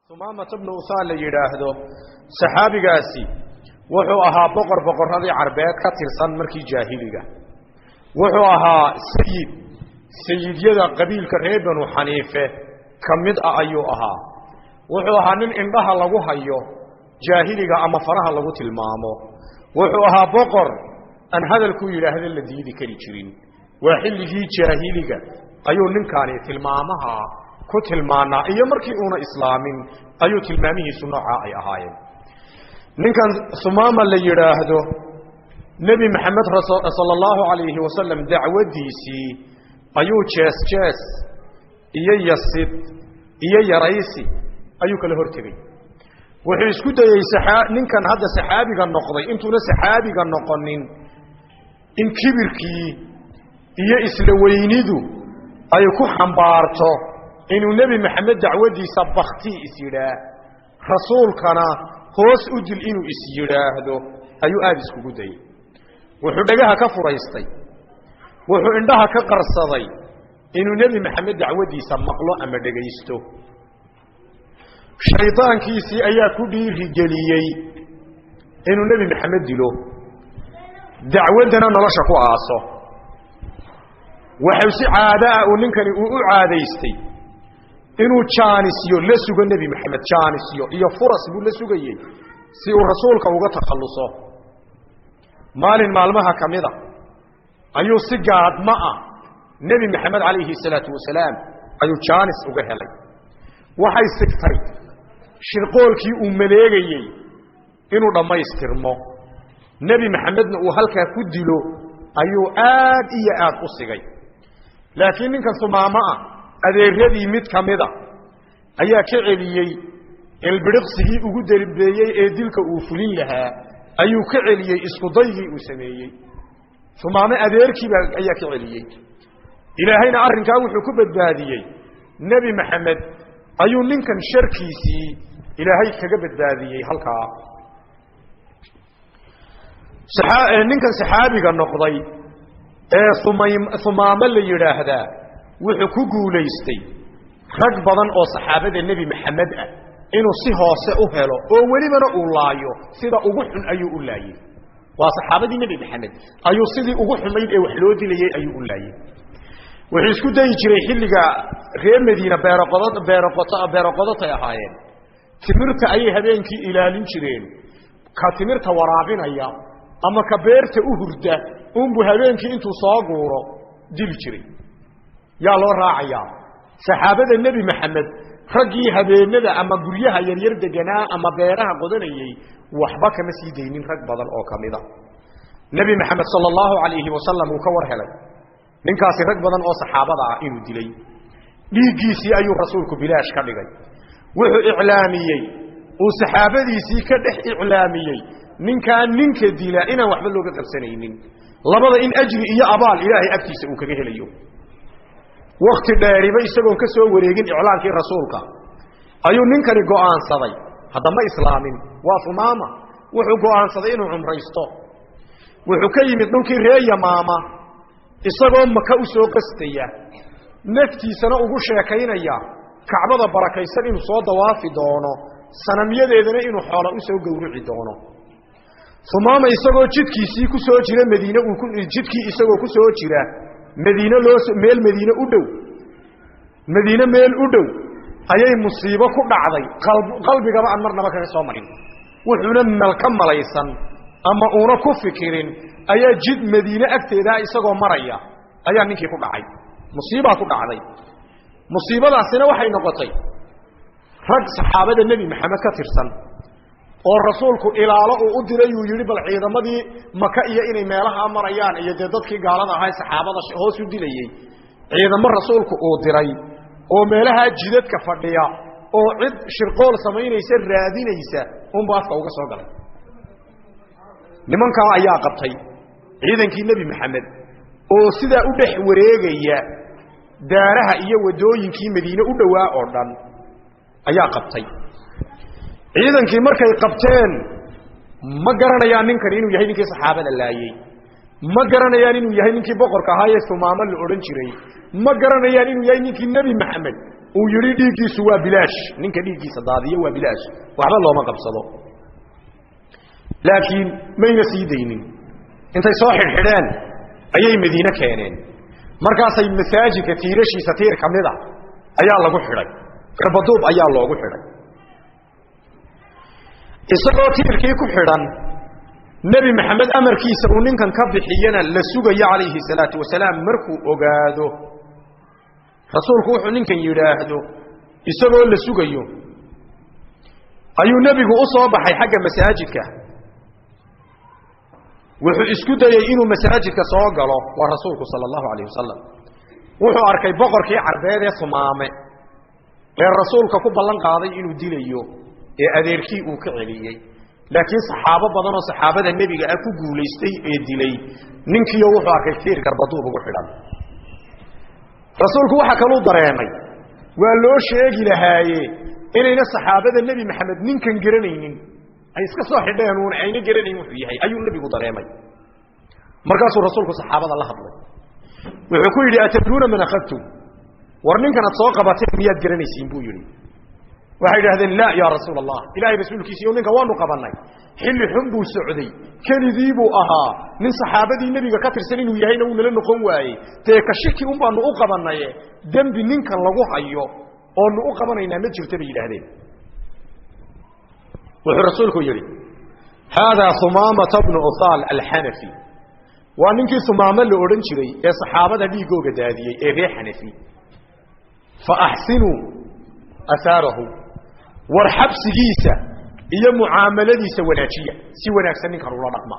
Sumaamata bnu Usaal la yidhaahdo saxaabigaasi wuxuu ahaa boqor boqorradii carbeed ka tirsan markii jaahiliga. Wuxuu ahaa sayid sayidyada qabiilka reer Banu Xaniife ka mid ah ayuu ahaa. Wuxuu ahaa nin indhaha lagu hayo jaahiliga ama faraha lagu tilmaamo. Wuxuu ahaa boqor aan hadalku yidhaahdo la diidi kari jirin. Waa xilligii jaahiliga ayuu ninkaani tilmaamaha ku tilmaanaa, iyo markii uuna islaamin ayuu tilmaamihiisu noocaa ay ahaayeen. Ninkan Sumaama la yidhaahdo Nebi Maxamed sala allahu calayhi wasalam dacwaddiisii ayuu jees jees iyo yasid iyo yaraysi ayuu kala hor tegey. Wuxuu isku dayey ninkan hadda saxaabiga noqday intuuna saxaabiga noqonin in kibirkii iyo isla weynidu ay ku xambaarto inuu Nebi Maxamed dacwaddiisa bakti is yidhaah, rasuulkana hoos u dil inuu is yidhaahdo ayuu aada iskugu dayey. Wuxuu dhagaha ka furaystay, wuxuu indhaha ka qarsaday inuu Nebi Maxamed dacwaddiisa maqlo ama dhegaysto. Shaydaankiisii ayaa ku dhiirigeliyey inuu Nebi Maxamed dilo, dacwaddana nolosha ku aaso. Waxau si caado ah uu ninkani uu u caadaystay inuu jaanisyo la sugo Nebi Maxamed, jaanisyo iyo furas buu la sugayey si uu rasuulka uga takhalluso. Maalin maalmaha ka mida ayuu si gaadma ah Nebi Maxamed calayhi salaatu wasalaam ayuu jaanis uga helay. Waxay sigtay shirqoolkii uu maleegayey inuu dhammaystirmo, Nebi Maxamedna uu halkaa ku dilo ayuu aad iyo aad u sigay. Laakiin ninkan Sumaamo ah adeeradii mid ka mida ayaa ka celiyey ilbiriqsigii ugu dambeeyey ee dilka uu fulin lahaa ayuu ka celiyey isku daygii uu sameeyey. Sumaame adeerkiiba ayaa ka celiyey. Ilaahayna arrinkaa wuxuu ku badbaadiyey Nebi Maxamed ayuu ninkan sharkiisii Ilaahay kaga badbaadiyey halkaa. Ninkan saxaabiga noqday ee Sumaame la yidhaahdaa wuxuu ku guulaystay rag badan oo saxaabada Nebi Maxamed ah inuu si hoose u helo oo welibana uu laayo. Sida ugu xun ayuu u laayey. Waa saxaabadii Nebi Maxamed ayuu sidii ugu xumayd ee wax loo dilayey ayuu u laayey. Wuxuu isku dayi jiray xilliga reer Madiina beeroqodotay ahaayeen. Timirta ayay habeenkii ilaalin jireen. Ka timirta waraabinaya ama ka beerta u hurda unbuu habeenkii intuu soo guuro dili jiray. Yaa loo raacayaa saxaabada Nebi Maxamed raggii habeenada ama guryaha yaryar deganaa ama beeraha qodanayey waxba kama sii daynin rag badan oo kamida. Nebi Maxamed sala allahu calayhi wasalam uu ka war helay ninkaasi rag badan oo saxaabada ah inuu dilay. Dhiiggiisii ayuu rasuulku bilaash ka dhigay. Wuxuu iclaamiyey, uu saxaabadiisii ka dhex iclaamiyey ninkaan ninka dila inaan waxba looga qabsanaynin, labada in ajri iyo abaal Ilaahay agtiisa uu kaga helayo. Wakti dheeriba isagoon ka soo wareegin iclaankii rasuulka ayuu ninkani go'aansaday. Haddama islaamin, waa Sumaama. Wuxuu go'aansaday inuu cumraysto. Wuxuu ka yimid dhulkii reer Yamaama isagoo Maka u soo qastaya, naftiisana ugu sheekaynaya Kacbada barakaysan inuu soo dawaafi doono, sanamyadeedana inuu xoola u soo gowrici doono. Sumaama isagoo jidkiisii ku soo jira Madiine, jidkii isagoo ku soo jira Madiine, loo meel Madiine u dhow, Madiine meel u dhow ayay musiibo ku dhacday. Qalbigaba aan marnaba kaga soo marin, wuxuuna mal ka malaysan ama uuna ku fikirin ayaa jid Madiine agteedaa isagoo maraya ayaa ninkii ku dhacay. Musiibaa ku dhacday. Musiibadaasina waxay noqotay rag saxaabada Nebi Maxamed ka tirsan oo rasuulku ilaalo uu u diray uu yidhi bal ciidamadii Maka iyo inay meelaha marayaan iyo dee dadkii gaalada ahaa saxaabada hoos u dilayey. Ciidamo rasuulku uu diray oo meelaha jidadka fadhiya oo cid shirqool samaynaysa raadinaysa unba afka uga soo galay. Nimankaa ayaa qabtay ciidankii Nebi Maxamed oo sidaa u dhex wareegaya daaraha iyo wadooyinkii Madiine u dhowaa oo dhan ayaa qabtay. Ciidankii markay qabteen ma garanayaan ninkan inuu yahay ninkii saxaabada laayey, ma garanayaan inuu yahay ninkii boqorka ahaa ee Sumaamo la odhan jiray, ma garanayaan inuu yahay ninkii Nebi Maxamed Uu yidhi dhiiggiisu waa bilaash, ninka dhiiggiisa daadiyo waa bilaash, waxba looma qabsado. Laakiin mayna sii daynin, intay soo xidhxidheen ayay Madiine keeneen. Markaasay masaajidka tiirashiisa tiir ka mid a ayaa lagu xidhay, garbaduub ayaa loogu xidhay. Isagoo tiirkii ku xidhan Nebi Maxamed amarkiisa uu ninkan ka bixiyana la sugayo calayhi salaatu wasalaam, markuu ogaado rasuulku wuxuu ninkan yidhaahdo isagoo la sugayo, ayuu nebigu u soo baxay xagga masaajidka. Wuxuu isku dayey inuu masaajidka soo galo, waa rasuulku sala allahu alayh wasalam. Wuxuu arkay boqorkii Carbeed ee Sumaame ee rasuulka ku ballan qaaday inuu dilayo, ee adeerkii uu ka celiyey, laakiin saxaabo badan oo saxaabada nebiga ah ku guulaystay ee dilay. Ninkiio wuxuu arkay tiir garbaduub ugu xidhan. Rasuulku waxaa kaluu dareemay, waa loo sheegi lahaaye, inayna saxaabada Nebi Maxamed ninkan garanaynin, ay iska soo xidheen uun, ayna garanayn wuxuu yahay ayuu nebigu dareemay. Markaasuu rasuulku saxaabada la hadlay, wuxuu ku yidhi: atadruuna man akhadtum? War ninkanaad soo qabateen miyaad garanaysiin? Buu yidhi. Waxay idhahdeen: laa yaa rasuul Allah, ilahay rasuulkiisiiyo, ninka waanu qabannay, xilli xun buu socday, keligii buu ahaa, nin saxaabadii nebiga ka tirsan inuu yahayna wuu nala noqon waayey, dee ka shiki un baanu u qabannaye, dembi ninkan lagu hayo oonu u qabanaynaa ma jirto, bay yidhaahdeen. Wuxuu rasuulku yidhi: haadaa Humaamata bnu Uhaal Alxanafi, waa ninkii Humaamo la odhan jiray ee saxaabada dhiigooga daadiyey ee reer Xanafi. Fa axsinuu ahaarahu, war xabsigiisa iyo mucaamaladiisa wanaajiya, si wanaagsan ninkan ula dhaqma.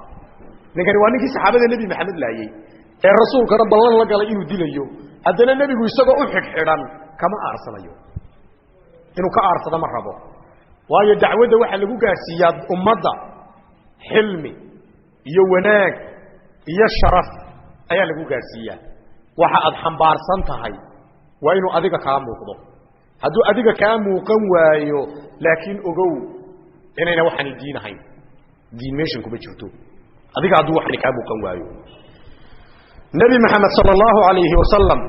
Ninkani waa ninkii saxaabada Nebi Maxamed laayey ee rasuulkana ballan la galay inuu dilayo. Haddana nebigu isagoo u xidhxidhan kama aarsanayo, inuu ka aarsado ma rabo, waayo dacwadda waxaa lagu gaadhsiiyaa ummadda xilmi iyo wanaag iyo sharaf ayaa lagu gaadhsiiyaa. Waxa aad xambaarsan tahay waa inuu adiga kaa muuqdo. Hadduu adiga kaa muuqan waayo, laakiin ogow inayna waxaani diin ahayn, diin meeshan kuma jirto adiga hadduu waxani kaa muuqan waayo. Nebi Maxamed sala allahu alayhi wasalam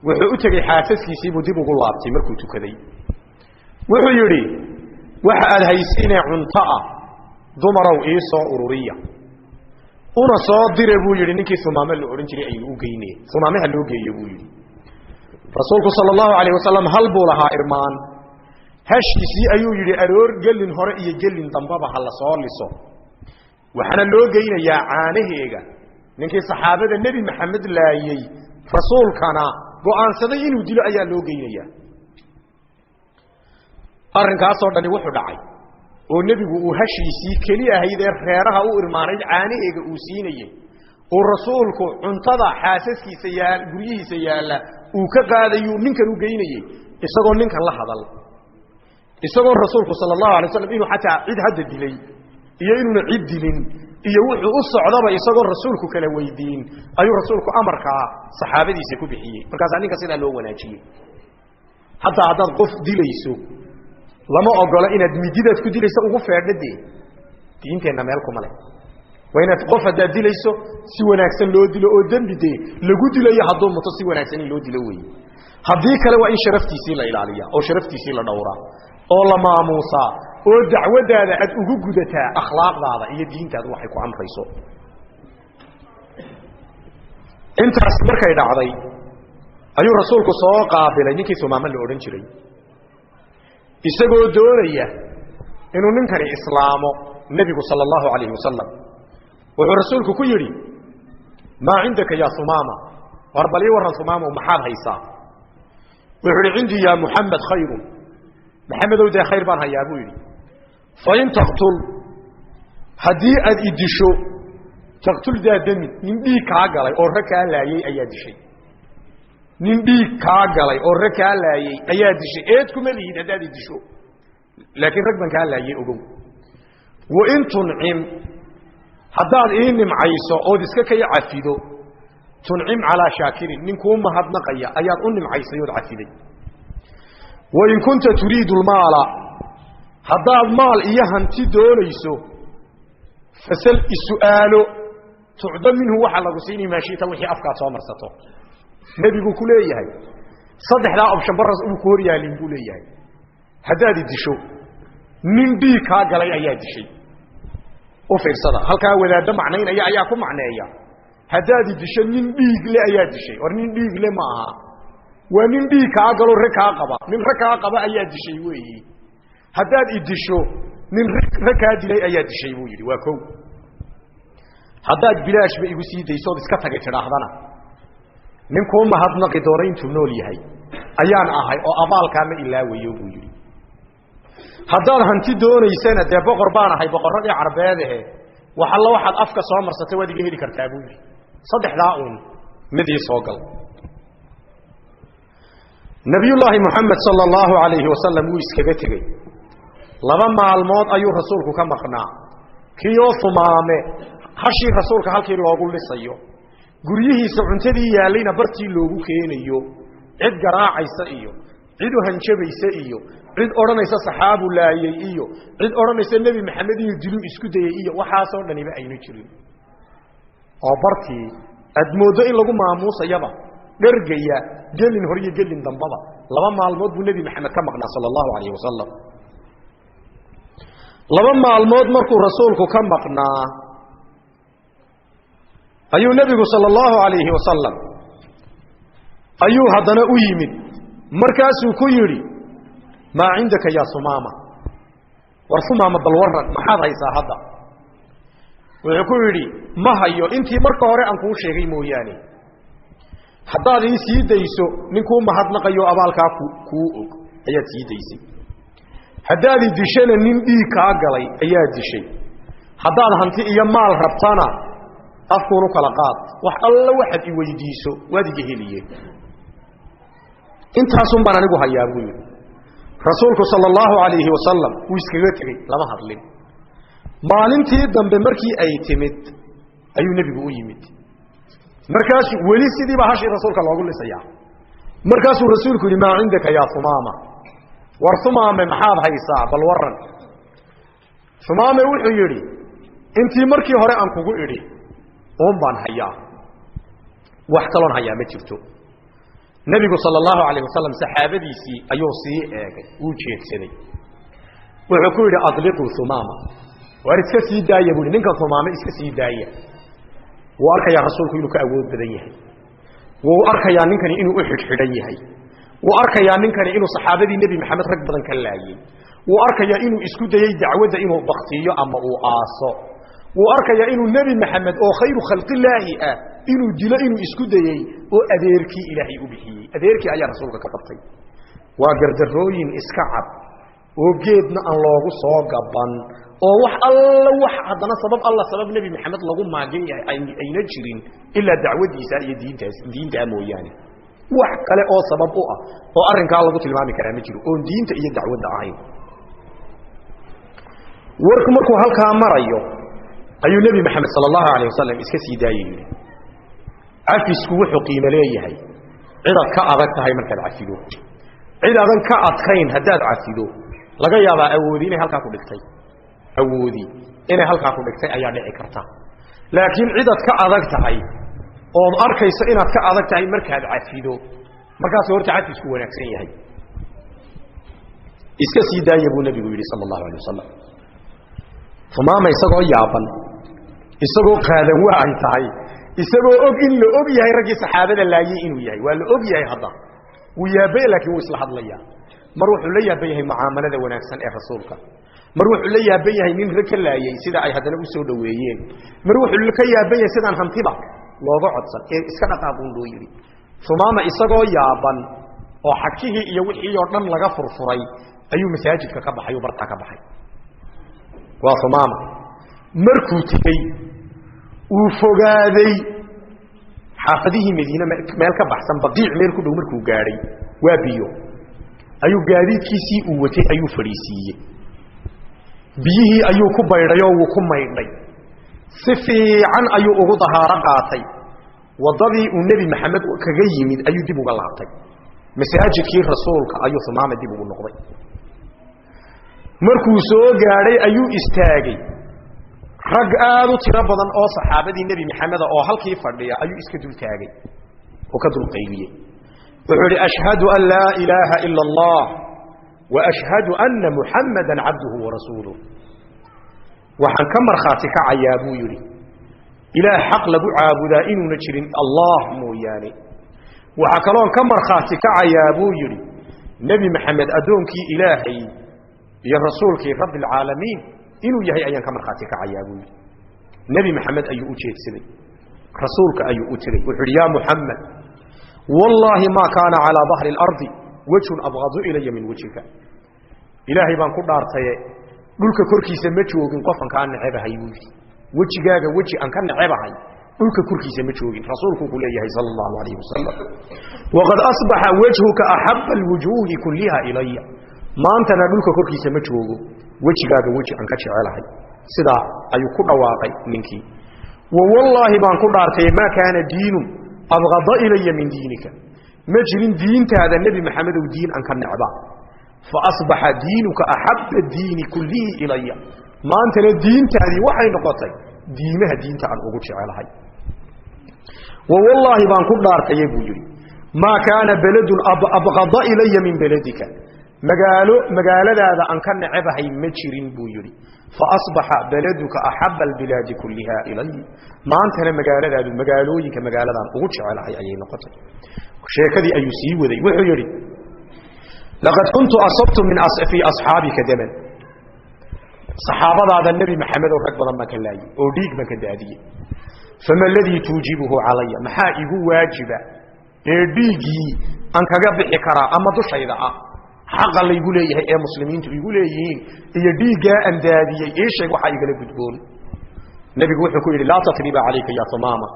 wuxuu u tegey xaasaskiisiibuu dib ugu laabtay markuu tukaday. Wuxuu yidhi: waxa aad haysiinee cunto ah, dumarow, ii soo ururiya, una soo dire, buu yidhi, ninkii Sumaame la odhan jiray aynu u geyne, Sumaamaha loo geeyo, buu yidhi rasuulku sala allahu alayh wasalam. Hal buu lahaa irmaan, hashiisii ayuu yidhi aroor gelin hore iyo gelin dambaba ha la soo liso, waxaana loo geynayaa caanaheega ninkii saxaabada Nebi Maxamed laayey, rasuulkana go'aansaday inuu dilo ayaa loo geynayaa. Arrinkaasoo dhani wuxuu dhacay oo nebigu uu hashiisii keli ahayd ee reeraha u irmaanayd caanaheega uu siinayey, uu rasuulku cuntada xaasaskiisa yaa guryihiisa yaalla uu ka qaadayuu ninkan u geynayey, isagoo ninkan la hadal, isagoon rasuulku sala allahu alay slam inuu xataa cid hadda dilay iyo inuuna cid dilin iyo wuxuu u socdaba isagoon rasuulku kala weydiin ayuu rasuulku amarkaa saxaabadiisa ku bixiyey. Markaasaa ninka sidaa loo wanaajiyey. Hataa haddaad qof dilayso, lama ogola inaad mididaad ku dilayso ugu feedho, dee diinteenna meel kuma leh. Waa inaad qof haddaad dilayso si wanaagsan loo dilo, oo dembi dee lagu dilayo hadduu muto si wanaagsan in loo dilo weeye. Haddii kale waa in sharaftiisii la ilaaliya oo sharaftiisii la dhowraa oo la maamuusaa, oo dacwadaada aad ugu gudataa akhlaaqdaada iyo diintaadu waxay ku amrayso. Intaas markay dhacday ayuu rasuulku soo qaabilay ninkii Sumaamo la odhan jiray, isagoo doonaya inuu ninkani islaamo. Nebigu sala allahu alayhi wasalam wuxuu rasuulku ku yidhi: maa cindaka yaa Sumaama? War bal ii warran Sumaamo, maxaad haysaa? Wuxuu yidhi: cindii yaa Muxamed khayrun, Maxamedow, dee khayr baan hayaa, buu yidhi. Fain taqtul, haddii aad idisho, taqtul daa damin, nin dhiig kaa galay oo rag kaa laayey ayaa dishay, nin dhiig kaa galay oo rag kaa laayey ayaa dishay, eed kuma lihid haddaad idisho, laakiin rag baan kaa laayey ogow. Wain tuncim, haddaad ii nimcayso ood iska kay cafido, tuncim calaa shaakirin, nin kuu mahadnaqaya ayaad u nimcaysay ood cafiday. Wain kunta turiidu lmaala, haddaad maal iyo hanti doonayso, fasal, isu'aalo, tucdo minhu, waxaa lagu siinay maashita, wixii afkaad soo marsato. Nebigu ku leeyahay Saddexdaa option baras uu ku hor yaalin buu leeyahay. Haddaad i disho, nin dhiig kaa galay ayaa dishay. U fiirsada, halkaa wadaaddo macnaynaya ayaa ku macneeya. Haddaad i disho, nin dhiig le ayaa dishay. War nin dhiig le ma aha, waa nin dhiig kaa galo, rag kaa qaba, nin rag kaa qaba ayaa dishay weeyi. Haddaad i disho, nin rag kaa dilay ayaa dishay buu yidhi. Waa kow. Haddaad bilaashba igu sii daysood iska tagay tidhaahdana, nin kuu mahadnaqi doono intuu nool yahay ayaan ahay oo abaalkaa ma ilaawayo buu yidhi. Haddaad hanti doonaysana, dee boqor baan ahay, boqorradii carbeedahe, wax alla waxaad afka soo marsatay waad iga heli kartaa buu yidhi. Saddexdaa uun mid ii soo gal. Nabiyullaahi Moxamed sala allahu alayhi wasalam wuu iskaga tegey. 2 maalmood ayuu rasuulku ka maqnaa. Kiyoo Humaame hashii rasuulka halkii loogu lisayo, guryihiisa cuntadii yaallayna bartii loogu keenayo, cid garaacaysa iyo cid u hanjabaysa iyo cid odhanaysa saxaabu laayey iyo cid odhanaysa Nebi Maxamed inuu diluu isku dayey iyo waxaasoo dhaniba aynu jirin, oo bartii aad mooddo in lagu maamuusayaba dhergaya gelin hor iyo gelin dambaba. 2 maalmood buu Nebi Maxamed ka maqnaa sala allahu alayhi wasalam. 2 maalmood markuu rasuulku ka maqnaa ayuu nebigu sala allahu alayhi wasalam ayuu haddana u yimid. Markaasuu ku yidhi, maa cindaka yaa Sumaama? War Sumaama, bal warran, maxaad haysaa hadda? Wuxuu ku yidhi, ma hayo intii marka hore aan kuu sheegay mooyaane. Haddaad ii sii dayso, ninkuu mahadnaqayo abaalkaa kuu og ayaad sii daysay. Haddaad i dishana, nin dhiig kaa galay ayaa dishay. Haddaad hanti iyo maal rabtana, afkuunu kala qaad, wax alla waxaad i weydiiso waad iga heliye. Intaasun baan anigu hayaa buu yidhi. Rasuulku sala allahu alayhi wasalam wuu iskaga tegey, lama hadlin. Maalintii dambe markii ay timid ayuu nebigu u yimid. Markaasuu weli sidiibaa hashii rasuulka loogu lisayaa. Markaasuu rasuulku yidhi, maa cindaka yaa Humaama? War Humaame, maxaad haysaa? Bal warran. Humaame wuxuu yidhi, intii markii hore aan kugu idhi uun baan hayaa, wax kaloon hayaa ma jirto. Nebigu sala allahu alayh wasalam saxaabadiisii ayuu sii eegay, wuu jeedsaday, wuxuu ku yidhi, adliquu Humaama. Waar iska sii daaya buu yidhi, ninkan Humaame iska sii daaya. Wuu arkayaa rasuulku inuu ka awood badan yahay, wuu arkayaa ninkani inuu u xidhxidhan yahay, wuu arkayaa ninkani inuu saxaabadii Nebi Maxamed rag badan ka laayey, wuu arkayaa inuu isku dayey dacwadda inuu baktiyo ama uu aaso, wuu arkayaa inuu Nebi Maxamed oo khayru khalqilaahi ah inuu dilo inuu isku dayey oo adeerkii Ilaahay u bixiyey. Adeerkii ayaa rasuulka ka qabtay. Waa gardarooyin iska cad oo geedna aan loogu soo gaban oo wax alla wax haddana sabab alla sabab Nebi Maxamed lagu maagan yahay ayna jirin ilaa dacwadiisa iyo diintaas, diintaa mooyaane. Wax kale oo sabab u ah oo arrinkaa lagu tilmaami karaa ma jiro oon diinta iyo dacwadda ahayn. Warku markuu halkaa marayo ayuu Nebi Maxamed sala allahu alayh wasalam iska sii daayay yidhi. Cafisku wuxuu qiimo leeyahay cidaad ka adag tahay markaad cafido. Cid adan ka adkayn haddaad cafido, laga yaabaa awoodi inay halkaa ku dhigtay, awoodi inay halkaa ku dhigtay ayaa dhici karta. Laakiin cidaad ka adag tahay ood arkayso inaad ka adag tahay markaad cafido, markaasuu horta cafisku wanaagsan yahay. Iska sii daaya buu nebigu yidhi sala allahu alay wasalam. Humaama isagoo yaaban, isagoo qaadan waa ay tahay, isagoo og in la og yahay raggii saxaabada laayey inuu yahay, waa la og yahay, hadda wuu yaabay, laakiin wuu isla hadlayaa. Mar wuxuu la yaaban yahay mucaamalada wanaagsan ee rasuulka, mar wuxuu la yaaban yahay nin rag ka laayey sida ay haddana u soo dhoweeyeen, mar wuxuu ka yaaban yahay sidaan hantiba looga codsan ee iska dhaqaaquun loo yidhi. Humaama isagoo yaaban oo xadkihii iyo wixii oo dhan laga furfuray ayuu masaajidka ka baxay, uu bartaa ka baxay. Waa Humaama. Markuu tegey uu fogaaday xaafadihii Madiine meel ka baxsan, Baqiic meel ku dhow markuu gaadhay, waa biyo ayuu gaadiidkiisii uu watay ayuu fadhiisiiyey, biyihii ayuu ku baydhay oo wuu ku maydhay, si fiican ayuu ugu dahaaro qaatay. Waddadii uu Nebi Maxamed kaga yimid ayuu dib uga laabtay. Masaajidkii rasuulka ayuu Humaama dib ugu noqday. Markuu soo gaadhay ayuu istaagay. Rag aad u tiro badan oo saxaabadii Nebi Maxameda oo halkii fadhiya ayuu iska dul taagay oo ka dul qayliyey. Wuxuu yidhi: "Ashhadu an laa ilaaha ila Allah wa ashhadu anna Muxammadan cabduhu wa rasuuluh." Waxaan ka markhaati kacayaa, buu yidhi, ilaah xaq lagu caabudaa inuuna jirin Allah mooyaane. Waxaa kaloon ka markhaati kacayaa, buu yidhi, Nebi Maxamed addoonkii Ilaahay iyo rasuulkii Rabbi alcaalamiin inuu yahay ayaan ka markhaati kacayaa, buu yidhi. Nebi Maxamed ayuu u jeedsaday, rasuulka ayuu u tegey. Wuxuu yidhi: "Yaa Muxamed, wallaahi maa kaana calaa dahri alardi wejhun abgadu ilaya min wejhika. Ilaahay baan ku dhaartaye, dhulka korkiisa ma joogin qofan kaa necebahay," buu yidhi. "Wejigaaga weji aan ka necebahay dhulka korkiisa ma joogin," rasuulkuu ku leeyahay sala Allahu alayhi wasalam. "Waqad asbaxa wajhuka axaba alwujuuhi kulliha ilaya." Maantana dhulka korkiisa ma joogo wejigaaga weji aan ka jecelahay. Sidaa ayuu ku dhawaaqay ninkii. Wawallaahi baan ku dhaartay, maa kaana diinun abgada ilaya min diinika. Ma jirin diintaada, Nebi Maxamedow, diin aan ka necba. Fa asbaxa diinuka axaba diini kullihi ilaya. Maantana diintaadii waxay noqotay diimaha diinta aan ugu jecelahay. Wawallaahi baan ku dhaartaye, buu yidhi, maa kaana beledun abgada ilaya min beledika. Magaalo magaaladaada aan ka necebahay ma jirin, buu yidhi. Fa asbaxa beleduka axaba albilaadi kulliha ilay. Maantana magaaladaadu magaalooyinka magaaladaan ugu jecelahay ayay noqotay. Sheekadii ayuu sii waday. Wuxuu yidhi: "Laqad kuntu asabtu min fii asxaabika daman." Saxaabadaada, Nebi Maxamedow, rag badan baan ka laayey oo dhiig baan ka daadiyey. "Fama aladii tuujibuhu calaya?" Maxaa igu waajiba ee dhiiggii aan kaga bixi karaa ama dushayda ah, xaqa laygu leeyahay ee muslimiintu igu leeyihiin iyo dhiiggaa aan daadiyey? Ii sheeg waxaa igala gudboon. Nebigu wuxuu ku yidhi: "Laa tatriba calayka ya Humaama."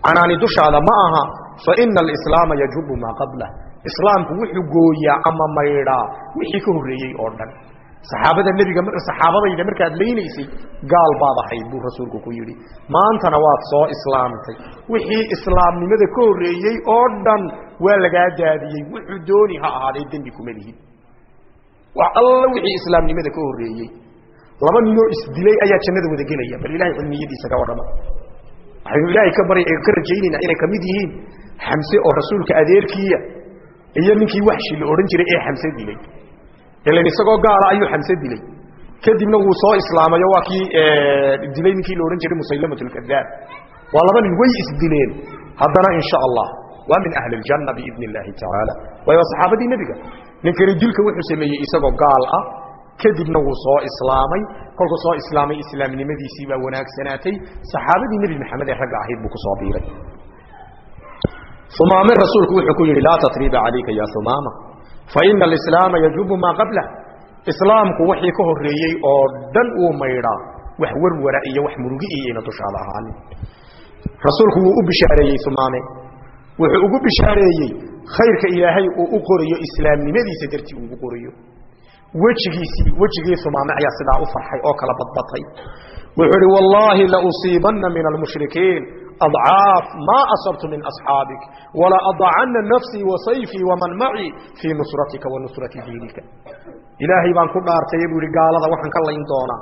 Canaani dushaada ma aha. "Fa ina alislaama yajubu maa qablah." Islaamku wuxuu gooyaa ama maydhaa wixii ka horreeyey oo dhan. Saxaabada nebiga, saxaabadayda markaad laynaysay gaal baad ahayd, buu rasuulku ku yidhi. Maantana waad soo islaamtay. Wixii islaamnimada ka horreeyey oo dhan waa lagaa daadiyey. Wuxuu dooni ha ahaadee, dembi kuma lihid wax alla wixii islaamnimada ka horreeyey. Laba ninoo isdilay ayaa jannada wada gelaya. Bal Ilahay cilmiyadiisa ka warrama. Waxaynu Ilaahay ka bary ka rajaynaynaa inay kamid yihiin Xamse oo rasuulka adeerkiiya iyo ninkii Waxshi la odhan jiray ee Xamse dilay. Ilan isagoo gaala ayuu Xamse dilay, kadibna wuu soo islaamayo, waa kii dilay ninkii la odhan jiray Musaylamatulkadaab. Waa laba nin, way isdileen, haddana insha Allah waa min ahli aljanna biidni illaahi tacaala, waayo waa saxaabadii nebiga. Ninkani dilka wuxuu sameeyey isagoo gaal ah, kadibna wuu soo islaamay. Kolkuu soo islaamay, islaamnimadiisii baa wanaagsanaatay. Saxaabadii Nebi Maxamed ee ragga ahayd buu ku soo biiray. Humaame rasuulku wuxuu ku yidhi: "Laa tatriiba calayka ya Humaama, fa ina alislaama yajubu maa qablah." Islaamku wixii ka horreeyey oo dhan uu maydhaa. Wax warwara iyo wax murugi iyayna dushaada ahaanin. Rasuulku wuu u bishaareeyey Humaame. Wuxuu ugu bishaareeyey khayrka Ilaahay uu u qorayo islaamnimadiisa dartii ugu qorayo. Wejigiisii, wejigii Humaame ayaa sidaa u farxay oo kala badbatay. Wuxuu idhi: "Wallaahi la usiibanna min almushrikiin adcaaf maa asabtu min asxaabik, wala adacanna nafsii wa sayfii waman macii fii nusratika wa nusrati diinika. Ilaahay baan ku dhaartay," buu yidhi, "gaalada waxaan ka layn doonaa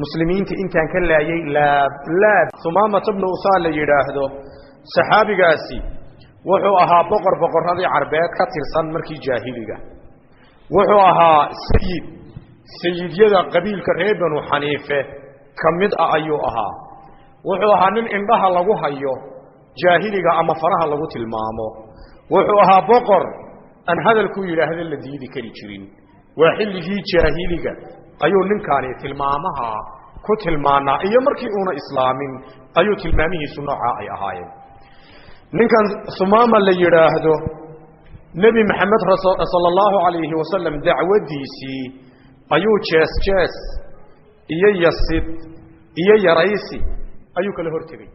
muslimiinta intaan ka laayay laab laab." Humaamata bnu Usaal la yidhaahdo saxaabigaasi wuxuu ahaa boqor boqorradii Carbeed ka tirsan markii jaahiliga. Wuxuu ahaa sayid sayidyada qabiilka reer Banu Xaniife ka mid ah ayuu ahaa. Wuxuu ahaa nin indhaha lagu hayo jaahiliga ama faraha lagu tilmaamo. Wuxuu ahaa boqor aan hadalku yidhaahda la diidi kari jirin. Waa xilligii jaahiliga ayuu ninkaani tilmaamaha ku tilmaanaa, iyo markii uuna islaamin ayuu tilmaamihiisu noocaa ay ahaayeen. Ninkan Sumaama la yidhaahdo, Nebi Maxamed sala Allahu calayhi wasalam dacwaddiisii ayuu jees jees iyo yasid iyo yaraysi ayuu kala hor tegey.